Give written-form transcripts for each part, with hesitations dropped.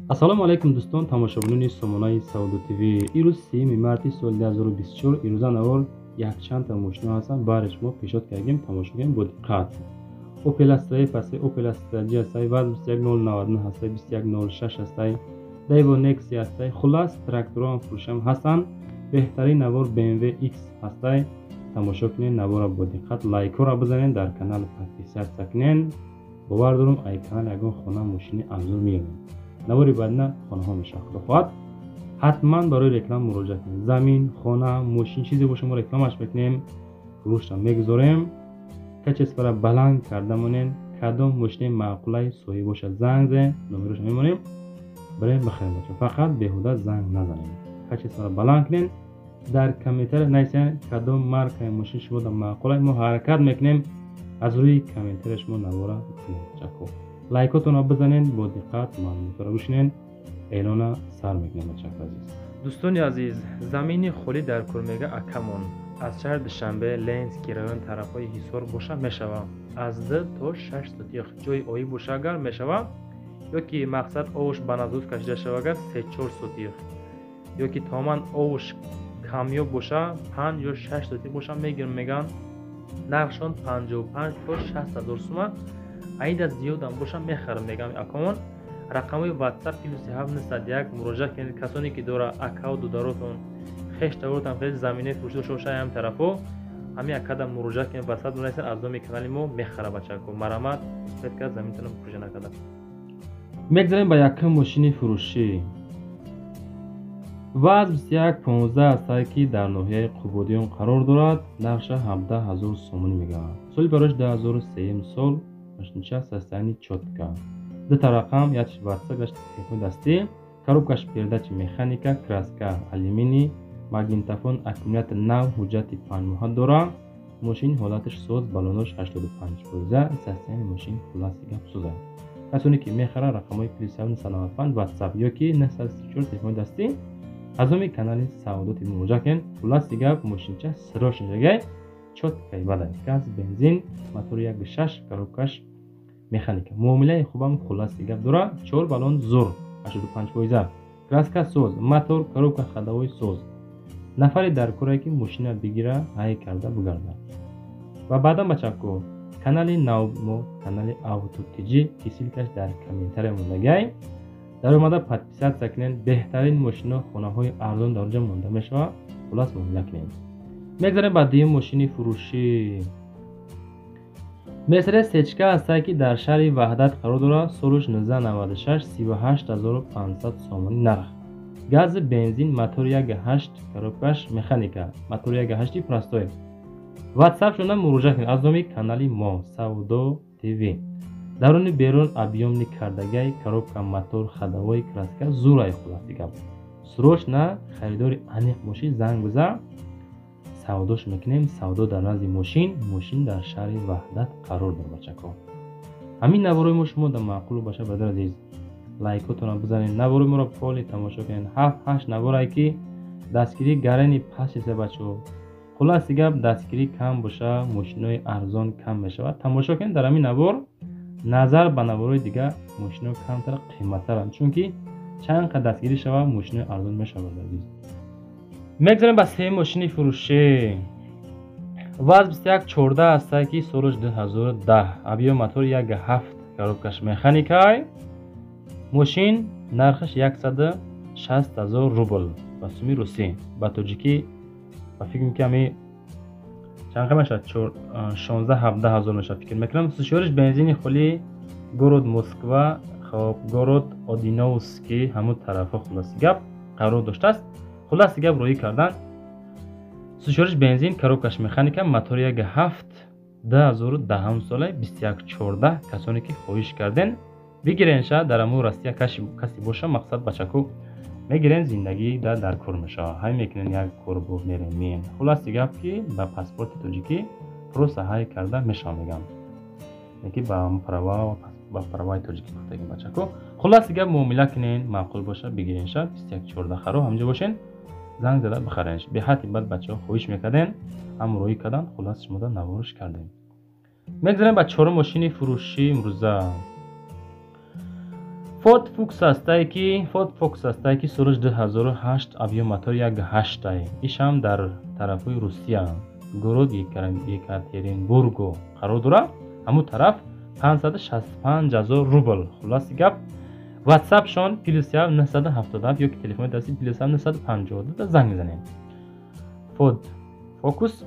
Ассалому алайкум, дӯстон, тамошобинони сомонаи Савдо ТВ. Ирӯз 3 марти соли 2024. Ирӯза навор якчанд мошино ҳастанд, баъре шумо пешниҳод кардем, тамошо кунем бо диққат. Opel Astra F ҳастай, Opel Astra J ҳастай, ВАЗ 21099 ҳастай, 2106 ҳастай, Daewoo Nexia ҳастай. Хуллас, тракторҳоам фурӯшам ҳастанд. Беҳтарин навор BMW X ҳастай. Тамошо кунед наворро бо диққат, лайкҳоро бизанед, дар канал подписаться кунед. Бовар дорум, ай канал ягон хона, мошини арзон меёбем. Навори баъдина хонаҳо мешавад, худо хоҳад. Ҳатман барои реклама муроҷиат кунед. Замин, хона, мошин, чизе боша, мо рекламаш мекунем, фурӯшам мегузорем. Качествора баланд карда монем. Кадом мошинаи маъқулаи соҳиб боша, занг зен, номероша мемонем, барем бихарем. Бача, фақат беҳуда занг назанем, качествора баланд кунем. Дар комментария нависен, кадом маркаи мошин шумо дар маъқулай. Мо ҳаракат мекунем, аз рӯи комментария шумо навора кунем. Бачако, лайкотонро бизанед, бо диққат маълумотро гӯш кунед. Эълона сар мекунем, бачако азиз. Дӯстони азиз, замини холӣ дар Курмега акамон аз шаҳри Душанбе, Ленинский район, тарафҳои Ҳисор боша мешавад. Аз 2 то 6 сотих ҷои оӣ боша агар мешавад, ё ки мақсад овуш ба насос кашида шава агар 3-4 сотих, ё ки тамоман овуш камёб боша, 5 ё 6 сотих боша мегирам, меган. Нархшон 55 то 60 ҳазор сума. Аида зиёдам боша мехарам, мегам акамон. Рақамҳои WhatsApp +7 901. Муроҷиат кунед, касоне ки дора, акаву дударотон, хештаворотон хеле заминаи фурӯшӣ дошта боша, ҳам тарафҳо ҳамин акада муроҷиат кунед, WhatsApp бинависед, аз номи канали мо мехара. Бачако, марамат ка заминтонро фурӯша накарда. Мегзарем ба якум мошини фурӯшӣ. ВАЗ 2115 ҳастае, ки дар ноҳияи Қубодиён қарор дорад. Нархша 17 000 сомонӣ мегавад. Соли барош 2003 сол. Мошинча состояние чётко. Дута рақам, якш WhatsApp, якш телефони дастӣ. Коробкаш передачи механика, краска алюминий, магнитофон, аккумулятор нав, ҳуҷҷати 5 моҳа дора. Мошин ҳолаташ соз, баллонош 85%. Состояние мошин, хулласи гап, соза. Касоне ки мехарад, рақамҳои +7 995 WhatsApp ё ки 934 телефони дастӣ, аз номи канали Савдо ТВ муроҷиат кунед. Хулласи гап, мошинча срочно шагай, чёткай бадай. Газ, бензин, мотори 1,6, коробкаш механика. Муомилаи хубам, хулласи гап, дора. Чор баллон зур, 85%, краска соз, мотор, коробка, ходовой соз. Нафаре дар корае, ки мошина бигира, ҳай карда бугарда. Ва баъдан, бачако, канали нав мо, канали Авто ТЖ, ки ссылкаш дар комментария мондагай, даромада подписаться кунед. Беҳтарин мошино, хонаҳои арзон дар онҷа монда мешавад. Хуллас, муомила кунед. Мегзарем ба дуюм мошини фурӯшӣ. Мерседес Сечка ҳастае, ки дар шаҳри Ваҳдат қарор дорад. Солуш 1996, 38 500 сомонӣ нарх. Гази, бензин, мотори 1,8, коробкаш механика, мотори 1,8 простой. WhatsApp шуда муроҷиат кунед аз номи канали мо, Савдо ТВ. Даруни берун объёмный кардагай, коробка, мотор, ходовой, краска зурай. Хулласи гап, срочно харидори аниқ бошӣ, занг бизан, савдош мекунем. Савдо дар назди мошин. Мошин дар шаҳри Ваҳдат қарор дорад. Бачако, ҳамин наворои мо шумо дар маъқулу баша, бародар азиз, лайкотонро бизанед, наворои моро полный тамошо кунед. Ҳафт ҳашт наворае, ки дастгирӣ гарани паст чизе. Бачаҳо, хулласи гап, дастгирӣ кам боша, мошинои арзон кам мешавад. Тамошо кунед, дар ҳамин навор назар ба наворои дигар мошино камтар қиматтаранд, чунки чанд қад дастгирӣ шавад, мошинои арзон мешавад, азиз. Мегзарем ба сеюм мошини фурӯшӣ. ВАЗ 2114 ҳастае, ки солаш 2010, объём мотор 1,7, коробкаш механикай. Мошин нархаш 160 000 рубл ба суми русӣ. Ба тоҷикӣ ба фикр ки ҳами чанд мешавад, 16-17 ҳазор мешавад, фикр мекунам. Сушориш бензини холи, город Москва, хоб, город Одиновский, ҳамун тарафҳо, хулласи гап, қарор доштааст. Хулласи гап, роҳӣ кардан. Сушориш бензин, коробкаш механика, мотори 1,7, 2010 сола, 2114. Касоне ки хоҳиш карден, бигирен ша. Дар аму Россия касе боша, мақсад, бачаку, мегирен, зиндагӣ дар кор мешавад. Ҳай мекунен, як корбо мерен, миен. Хулласи гап, ки ба паспорти тоҷикӣ просто ҳай карда мешавад, мегам, ки ба права, ба праваи тоҷикӣ гуфтагим. Бачаку, хулласи гап, муомила кунен, маъқул боша, бигирен ша. 2114 харо ҳамҷо бошен, занг зада бихаренш. Беҳадди баъд бачаҳо хоҳиш мекарден, ҳам роҳӣ кардан. Хуллас, шумода навориш кардем. Мегзарем ба чорум мошини фурӯшӣ имрӯза. Ford Focus ҳастае ки соли 2008 объем мотор 1.8. Ишам дар тарафҳои Русия, город Екатеринбурго қарор дорад. Ҳамун тараф 565 000 рубл. Хулоси гап WhatsApp-шон +977 ёки телефони дастӣ +952 занг мезанед. Ford Focus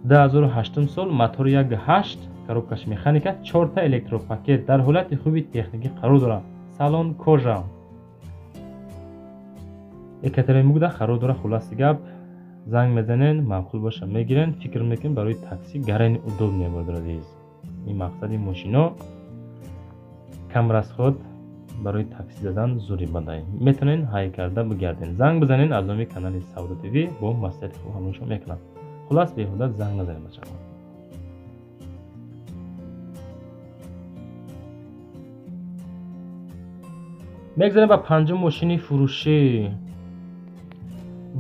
2008 сол, мотор 1.8, коробкаш механика, 4 та электропакет дар ҳолати хуби техникӣ қарор дорад. Салон кожа. Екатеринбургда қарор дорад. Хулоси гап занг мезанен, маъқул боша мегирен. Фикр мекунем барои такси гарани удобне бародар азиз. Ин мақсади мошино кам расход барои такси задан зури бадай. Метавонен ҳай карда бигарден. Занг бизанен аз номи канали Савдо ТВ бо маслиҳати хуб ҳамроҳшон мекунам. Хулас беҳуда занг назанед бачаҳо. Мегзарем ба панҷум мошини фурӯшӣ.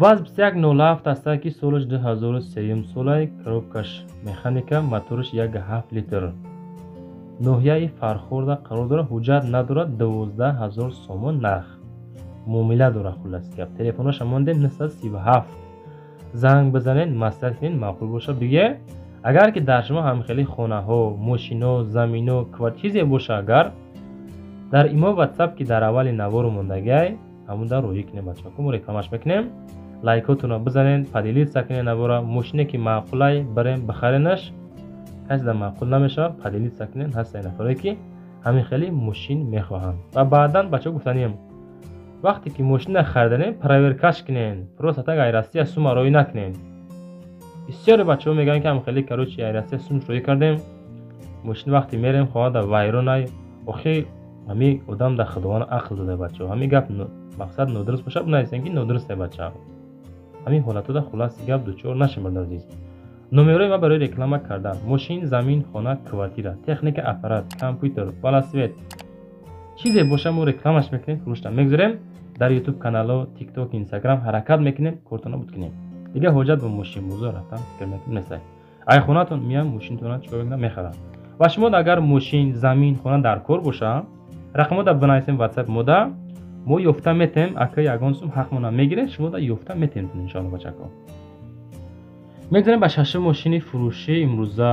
ВАЗ 2107 ҳастае ки солаш 2003 солай, коробкаш механика, мотораш 1.7 литр. Ноҳияи Фархорда қарор дорад, ҳуҷҷат надорад, 12 000 сомон нарх. Муомила дорад. Хулоси гап телефоноша мондем 937. Занг бизанед, маслиҳат кунед, маъқул боша бигӯед. Агар ки дар шумо ҳамхели хонаҳо, мошино, замино, чизе боша, агар дар имо WhatsApp ки дар аввали навору мондагиай, ҳамун дар роҳӣ кунем бачаҳо, мо рекламаш мекунем. Лайкотонро бизанед, поделиться кунед навора, мошине ки маъқулай барем бихаренаш, касе дар маъқул намешавад, поделиться кунед. Ҳастанд нафаре ки ҳамин хели мошин мехоҳанд. Ва баъдан бачаҳо гуфтанем, вақте ки мошина хариданем, проверкаш кунед, просто так ай Россия сума роӣ накунед. Бисёре бачаҳо мегӯянд ки ҳамин хели короче ай Россия сум роӣ кардем, мошин вақте мерем хоҳад вайронай. Охи ҳамин одам дар Худованд ақл дода бачаҳо. Ҳамин гап мақсад нодуруст бошад, бинависем ки нодуруст бачаҳо. Ҳамин ҳолатода хулоси гап дучор нашем бародар азиз. Номерҳои ма барои реклама кардан: мошин, замин, хона, квартира, техника, аппарат, компютер, велосипед, чизе боша мо рекламаш мекунем, фурӯшта мегузорем. Дар YouTube каналҳо, TikTok, Instagram ҳаракат мекунем, кортона буд кунем. Дигар ҳоҷат ба мошинбозор рафтан фикр мекунем нестай. Ай хонатон меям, мошинтона чикор мекунам, мехарам. Ва шумо агар мошин, замин, хона дар кор боша, рақамҳо бинависем WhatsApp мода, мо ёфта метем, ака ягон сум ҳақмона мегирем, шумо да ёфта метем иншоалло бачако. Мегзарем ба шашум мошини фурӯшӣ имрӯза.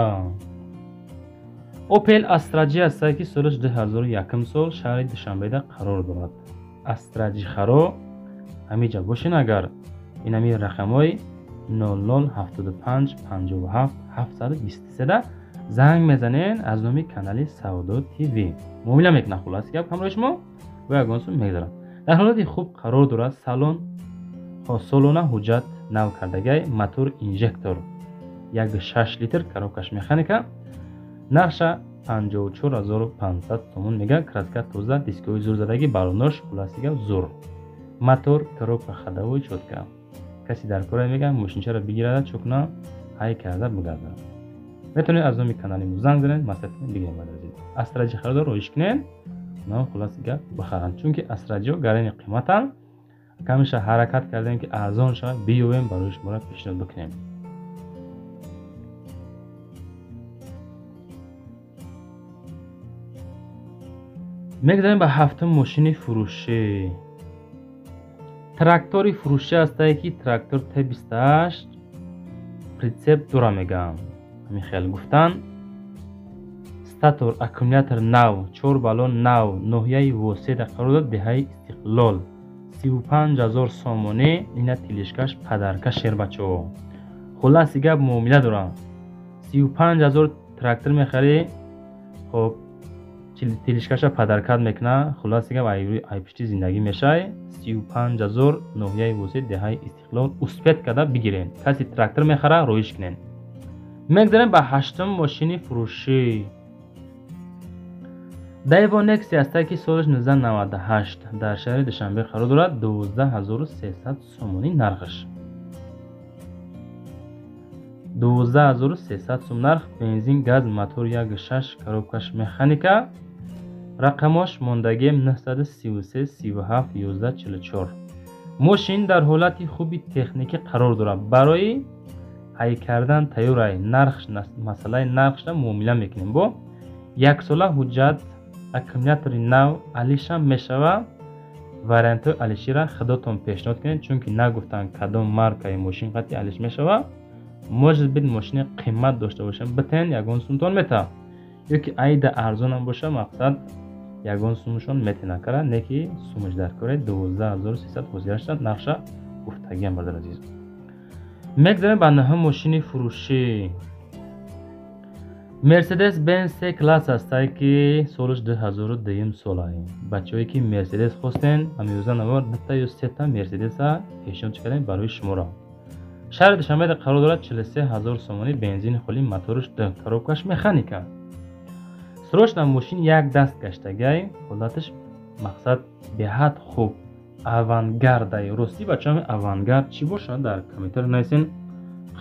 Opel Astra G ҳастае ки солаш 2001 сол, шаҳри Душанбеда қарор дорад. Astra G харо ҳамиҷа бошен, агар ин ҳамин рақамҳои 0075 57 723 занг мезанен аз номи канали Савдо ТВ. Муомила мекунад. Хулоси гап ҳамроҳи шумо ва ягон сум мегзарад. Дар ҳолати хуб қарор дорад, салон солона ҳуҷҷат нав кардагай, мотор инжектор 1.6 литр, коробкаш механика, нархша 54500 сомон мега, краска тоза, дискҳои зур задагӣ, балонош хулоси гап зур. Мотор, коробка ходовой чётка. Каси дар кора мега мошинчаро бигирада, чокна ҳай карда бигарда. Метавонед аз номи канали мо занг занед, маслиҳат бигиред бародар азиз. Astra G харидор роиш кунед, нам хулоси гап бихаранд, чунки Astra G гарани қиматанд. Камиша ҳаракат кардем ки арзон шавад, биёвем барои шуморо пешниҳод бикунем. Мегзарем ба ҳафтум мошини фурӯшӣ. Трактори фурӯшӣ ҳастае ки трактор Т28 прицеп дора мегӯям. Ҳамин хел гуфтан. Статор, аккумулятор нав, 4 баллон нав, ноҳияи Воседа қарор дорад, деҳаи Истиқлол. 35 000 сомонӣ. Ина телешкаш падарка шербачаҳо. Хулоси гап муомила дорам. 35 000 трактор мехарӣ, хоб телешкаша падаркат мекуна. Хулоси гап ай пишти зиндагӣ мешай. 35 000 ноҳияи Восед, деҳаи Истиқлол. Успет карда бигирен. Каси трактор мехара, роиш кунен. Мегзарем ба ҳаштум мошини фурӯшӣ. Daewoo Nexia ҳастае ки солаш 1998 дар шаҳри Душанбе қарор дорад, 12300 сомонӣ нархаш. 12300 сом нарх, бензин, газ, мотор 1.6, коробкаш механика, рақамош мондагием 933 37 11 44. Мошин дар ҳолати хуби техникӣ қарор дорад. Барои ҳай кардан тайёрай. Нарх, масъалаи нархша муомила мекунем бо яксола ҳуҷҷат Аккумулятори нав алишам мешава. Вариантҳои алишира худотон пешниҳод кунед, чунки нагуфтанд кадом маркаи мошин қати алиш мешава. Может быть мошини қимат дошта бошам, битен ягон сумтон мета. Ё ки айда арзонам боша, мақсад ягон сумшон метена кара, не ки сумаш дар кора 12300 ҳозирашта нақша гуфтагиам бардар азиз. Мегзарем ба наҳум мошини фурӯшӣ. Mercedes-Benz C класс ҳастай ки солаш 2002 солае. Бачаҳое ки Mercedes хостен, ҳамирӯза навор дута ё сета Mercedes-а пешниҳод кардем барои шуморо. Шаҳри Душанбеда қарор дорад 43000 сомонӣ, бензини холӣ, мотораш д, коробкаш механика. Срочно мошин як даст гаштагай, ҳолаташ мақсад беҳад хуб, авангардай. Ростӣ бачаҳо авангард чӣ бошад дар комментар нависен,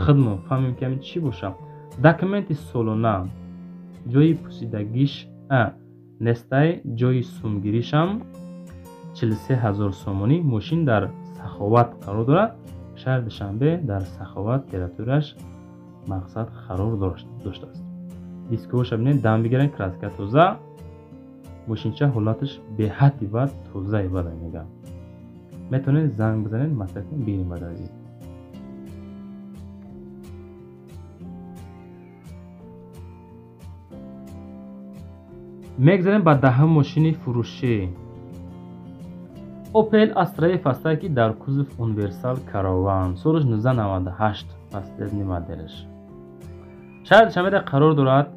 худмо фаҳмем ки ҳамин чӣ бошад. Документи солона, ҷои пусидагиш нестай, ҷои сумгиришам 43000 сомонӣ. Мошин дар Саховат қарор дорад. Шаҳри Душанбе дар Саховат территорияш мақсад қарор доштааст. Дискоша бинед, дам бигирен, краска тоза. Мошинча ҳолаташ беҳадди бад, тозаи бад мегам. Метавонед занг бизанед, маслиҳат бигирем бад азиз. Мегзарем ба даҳум мошини фурӯшӣ. Opel Astra F ҳастае ки дар кузов универсал караван, солаш 1998, последний моделаш. Шаҳри Душанбеда қарор дорад,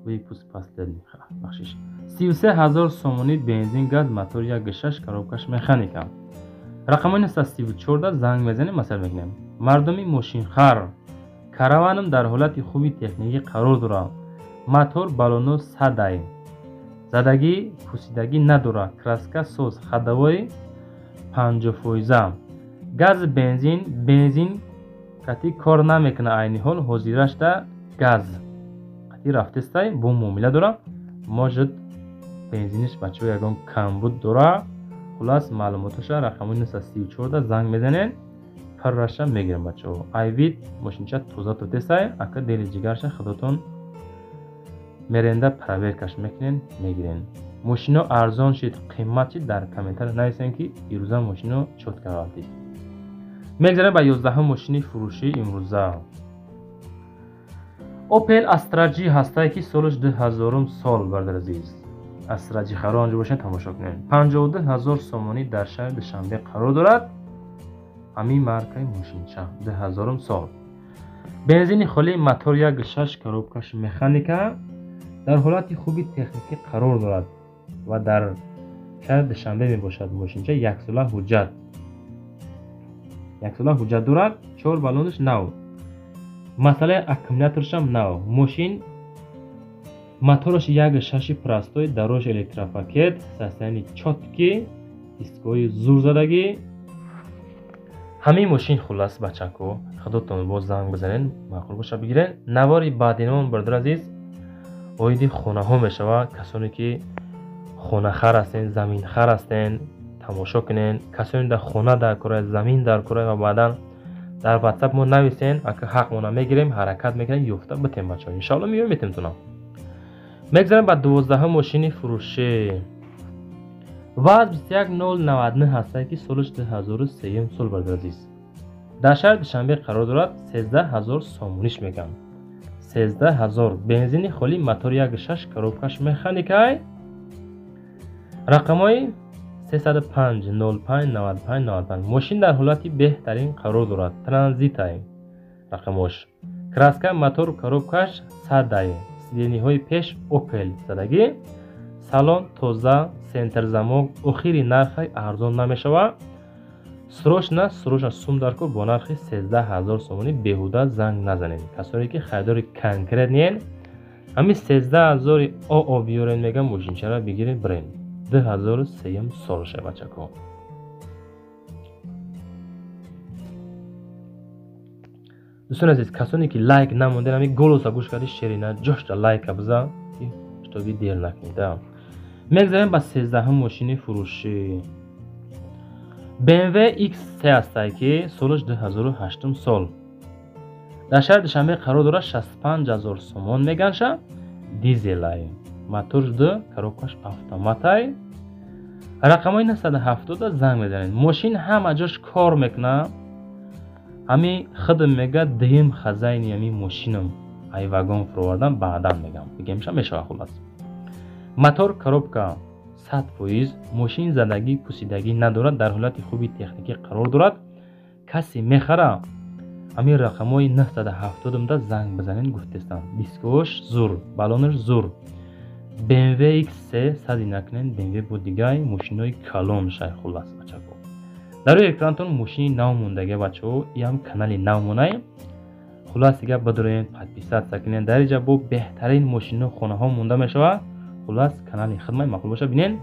выпуск последний, бахшиш. 33000 сомонӣ, бензин, газ, мотор 1.6, коробкаш механика. Рақамҳои 934 занг мезанем, масъала мекунем. Мардуми мошинхар, караваном дар ҳолати хуби техникӣ қарор дорад. Мотор баллоно садай. Задагӣ, пусидагӣ надорад. Краска соз, ходовой 50%. Газ, бензин, бензин қатъи кор намекунад айни ҳол, ҳозирашда газ қатъи рафтестай, бо муомила дорад. Может бензиниш бачаҳо ягон камбуд дорад. Хулас маълумоташа рақамҳои 934 занг мезанед, парраша мегирем бачаҳо. Айвид мошинча тоза тотесай, ака дели ҷигарша худотон меренда проверкаш мекунен, мегирен. Мошино арзон шид, қимат шид, дар комментар нависен ки ирӯза мошино чётка ғалтид. Мегзарем ба 11 мошини фурӯшӣ имрӯза. Opel Astra G ҳастае ки солаш 2000 сол, бардар азиз. Astra G харо анҷо бошед, тамошо кунед. 52000 сомонӣ дар шаҳри Душанбе қарор дорад. Ҳамин маркаи мошинча 2000 сол. Бензини холӣ, мотор 1.6, коробкаш механика, дар ҳолати хуби техникӣ қарор дорад ва дар шаҳри Душанбе мебошад. Мошинча яксола ҳуҷҷат. Яксола ҳуҷҷат дорад, 4 баллонаш нав. Масъалаи аккумуляторшам нав. Мошин мотораш 1.6 простой, дарош электропакет, состояние чёткий, дискҳои зурзадагӣ. Ҳамин мошин хулас бачако, худотон боз занг бизанед, маъқул боша бигиред. Навори баъдинамон бародар азиз оиди хонаҳо мешавад. Касоне ки хонахар ҳастен, заминхар ҳастен, тамошо кунед. Касоне дар хона дар кора, замин дар кора ва баъдан дар WhatsApp мо нависен, ака ҳақмона мегирем, ҳаракат мекунем, ёфта битем бачаҳо. Иншоалло меоем метемтона. Мегзарем ба 12 мошини фурӯшӣ. ВАЗ 21099 ҳастае ки солаш 2003 сол, бародар азиз. Дар шаҳри Душанбе қарор дорад, 13000 сомониш мегам. 13000, бензини холӣ, мотор 1.6, коробкаш механикай. Рақамҳои 305 05 95 95. Мошин дар ҳолати беҳтарин қарор дорад. Транзитай рақамош. Краска, мотор, коробкаш садай. Сидениҳои пеш Opel задагӣ. Салон тоза, центрзамок, охири нархи арзон намешавад. Срочно, срочно сум дар кор бо нархи 13000 сомонӣ беҳуда занг назанед. Касоне ки харидори конкрет ниен, ҳамин 13000 ОО биёрен мегам, мошинчаро бигиред бирен. 2003 сол ша бачако. Дӯстони азиз, касоне ки лайк намонден, ҳамин голоса гӯш карди ширина, ҷошта лайка бизан, ки шутоби дер накунед. Мегзарем ба 13 мошини фурӯшӣ. BMW X3 ҳастае ки солаш 2008 сол. Дар шаҳри Душанбе қарор дорад, 65000 сомон меганша, дизелай. Моторш ду, коробкаш автоматай. Рақамҳои 970 занг мезанед. Мошин ҳама ҷош кор мекунад. Ҳами худм мега, дуюм хозяини ҳами мошинам, ай вагон фуровардан, баъдан мегам, бигемша мешава. Хулас, мотор, коробка 100%. Мошин задагӣ, пусидагӣ надорад, дар ҳолати хуби техникӣ қарор дорад. Касе мехара, ҳамин рақамҳои 970-да занг бизанед, гуфтестам. Дискош зур, балонаш зур. BMW X3 сади накунед, BMW бо дигай мошинои калон шай. Хулас, бачако, дар рӯи экранатон мошини нав мондага, бачаҳо, иам канали нав монай. Хулас, дига бидроен, подписаться кунед. Дар инҷа бо беҳтарин мошино, хонаҳо монда мешавад. Хулас, канали хидмат маъқул боша, бинен.